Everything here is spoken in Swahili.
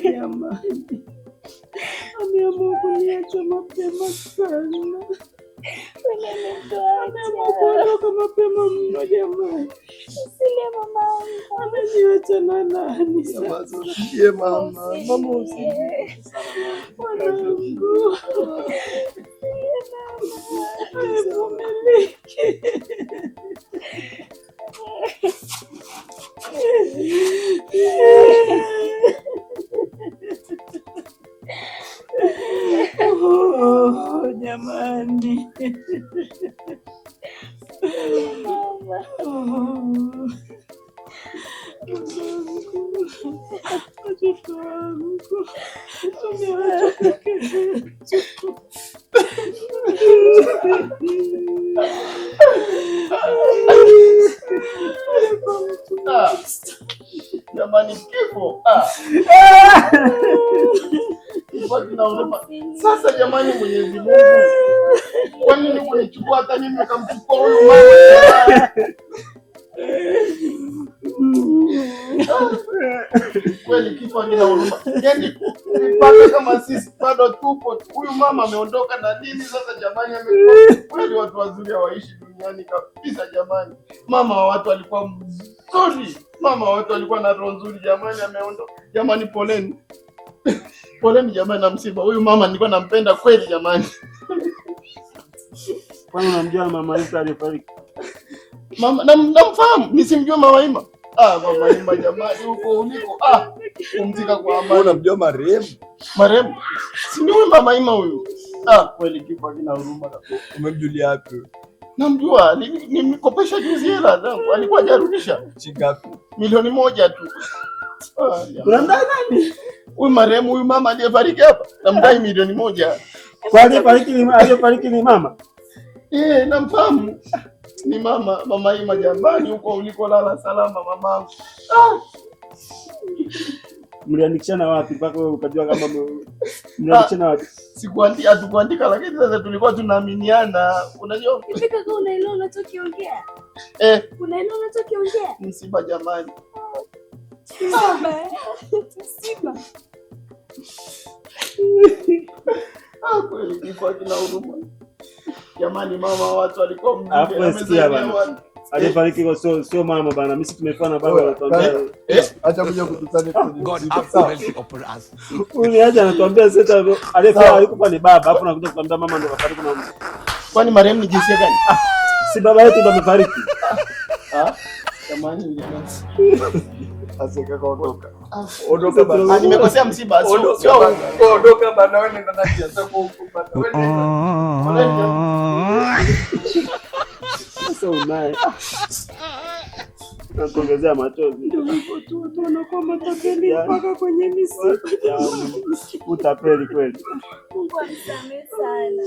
Jamani, ameamua kuniacha mapema sana. Ameamua kuondoka mapema mno jamani. Ameniacha na nani sasa? Usilie mama, mama usilie. Mwanangu haivumiliki. Oh, jamani. Oh, mwanangu, watoto wangu tumeachwa peke yetu. Alikuwa mtu Ah, jamani kifo. Ah. Kifo kina huruma. Sasa jamani, Mwenyezi Mungu, kwa nini unichukua hata mimi ukamchukua huyu mama? Kweli kifo hakina huruma. Yaani mpaka kama sisi bado tupo, huyu mama ameondoka na nini sasa jamani? Amekuwa kweli, watu wazuri hawaishi duniani kabisa jamani. Mama wa watu alikuwa mzuri, mama wa watu alikuwa na roho nzuri jamani, ameondoka jamani. Poleni, poleni jamani na msiba. Huyu mama nilikuwa nampenda kweli jamani. Kwani unamjua mama Isa aliyefariki? Mama namfahamu, nisimjue mama Ima? Ah, mama Ima jamani, huko uliko, ah, pumzika kwa amani. Unamjua marehemu? Marehemu si ni huyu mama Ima huyu? Ah, kweli kifo hakina huruma kabisa. Umemjulia wapi? Namjua, nilimkopesha juzi hela zangu, alikuwa hajarudisha Chingapi? 1 milioni tu. Ah, jamani. Unamdai nani? Huyu marehemu, huyu mama aliyefariki hapa, namdai 1 milioni. Kwa aliyefariki ni mama? Eh, namfahamu. Ni mama, mama Ima jamani, huko ulikolala salama mamangu. Ah, Mliandikishana wapi mpaka wewe ukajua kama mliandikishana wapi? Sikuandika, hatukuandika, lakini sasa tulikuwa tunaaminiana. Unajua Hivi kaka, unaelewa unachokiongea? Eh, Unaelewa unachokiongea? Msiba jamani. Msiba. Msiba. Ah, kweli kifo hakina huruma. Jamani, mama watu walikuwa mjumbe, Alafu wewe sikia amesaidia bana. watu. Aliyefariki kwa sio mama bana. Mimi si tumefana baba anatuambia. Eh, Acha kuja kututani kwenye God msiba. have Sawa. mercy upon us. Huyu ni aje anatuambia sasa aliyefanya Sawa. alikufa ni baba, alafu anakuja kutuambia mama ndo kafariki na Kwani marehemu ni jinsia gani? Si baba yetu ndo amefariki. Ah, jamani, jamani. Sasa kaka ondoka. Ondoka bana. Ah, nimekosea msiba, sio Ondoka sio. bana. Ondoka bana, wewe nenda na njia zako huko bana. Wewe nenda. Sasa unaye. Nakuongezea machozi. Ndio hivyo tu, watu wanakuwa matapeli mpaka kwenye misiba. Utapeli kweli. Mungu amsamehe sana.